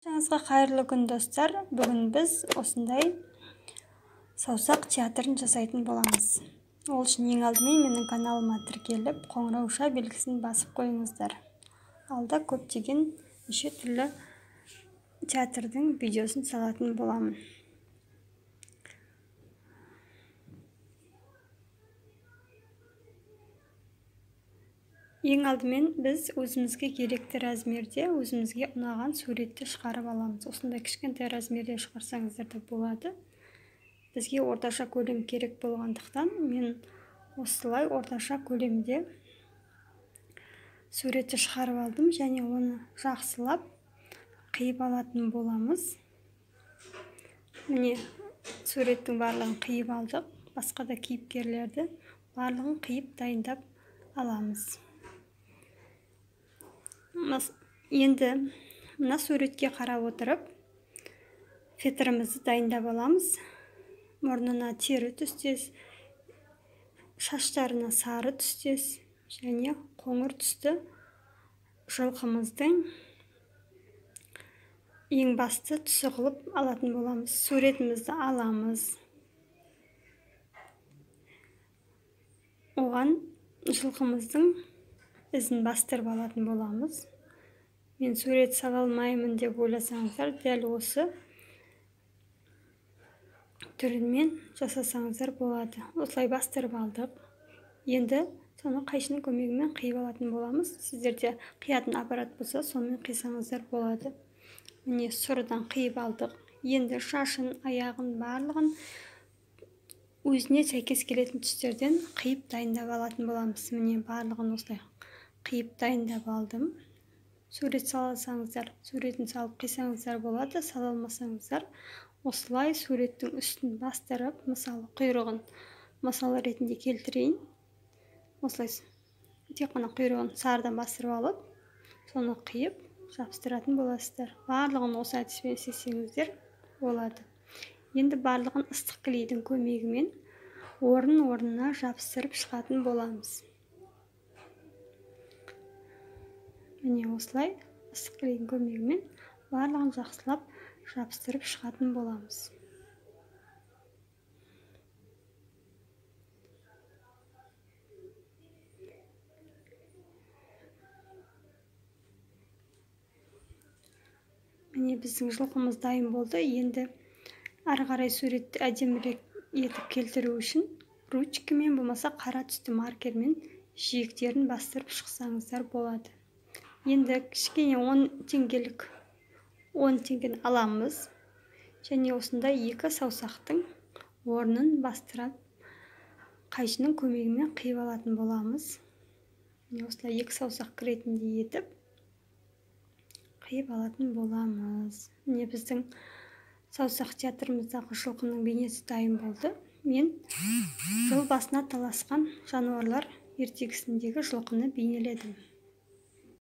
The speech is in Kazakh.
Баршаңызға қайырлы күн, достар. Бүгін біз осындай саусақ театрын жасайтын боламыз. Ол үшін ең алдымен менің каналыма тіркеліп, қоңырауша белгісін басып қойыңыздар. Алда көптеген неше түрлі театрдың видеосын салатын боламын. Ең алдымен біз өзімізге керекті размерде, өзімізге ұнаған суретті шығарып аламыз. Осындай кішкентай размерде шығарсаңыздар да болады. Бізге орташа көлем керек болғандықтан, мен осылай орташа көлемде суретті шығарып алдым және оны жақсылап қиып алатын боламыз. Міне, суреттің барлығын қиып алдық. Басқа да кейіпкерлерді барлығын қиып дайындап аламыз. Енді мына суретке қарап отырып, фетрімізді дайындап аламыз. Мұрнына тері түстес, шаштарына сары түстес және қоңыр түсті жылқымыздың ең басты түсі қылып алатын боламыз. Суретімізді аламыз. Оған жылқымыздың ізін бастырып алатын боламыз. Мен сурет сала алмаймын деп ойласаңыздар, дәл осы түрімен жасасаңыздар болады. Осылай бастырып алдық. Енді соны қайшының көмегімен қиып алатын боламыз. Сіздерде қиятын аппарат болса, сонымен қисаңыздар болады. Міне, сұрыдан қиып алдық. Енді шашын, аяғын барлығын өзіне сәйкес келетін түстерден қиып дайындап алатын боламыз. Міне, барлығын осылай қиып дайындап алдым. Сурет салсаңыздар, суретін салып қисаңыздар болады, сала алмасаңыздар, осылай суреттің үстін бастырып, мысалы құйрығын мысал ретінде келтірейін. Осылай тек қана құйрығын сарыдан бастырып алып, соны қиып жабыстыратын боласыздар. Барлығын осы әдіспен істесеңіздер болады. Енді барлығын ыстық клейдің көмегімен орын-орнына жабыстырып шығатын боламыз. Міне, осылай ыстық клейдің көмегімен барлығын жақсылап жабыстырып шығатын боламыз. Міне, біздің жылқымыз дайын болды. Енді ары қарай суретті әдемірек етіп келтіру үшін ручкамен болмаса қара түсті маркермен жиектерін бастырып шықсаңыздар болады. Енді кішкене 10 теңгелік 10 теңгені аламыз және осындай екі саусақтың орнын бастырып қайшының көмегімен қиып алатын боламыз. Міне, осылай екі саусақ кіретіндей етіп қиып алатын боламыз. Міне, біздің саусақ театрымыздағы жылқының бейнесі дайын болды. Мен жыл басына таласқан жануарлар ертегісіндегі жылқыны бейнеледім.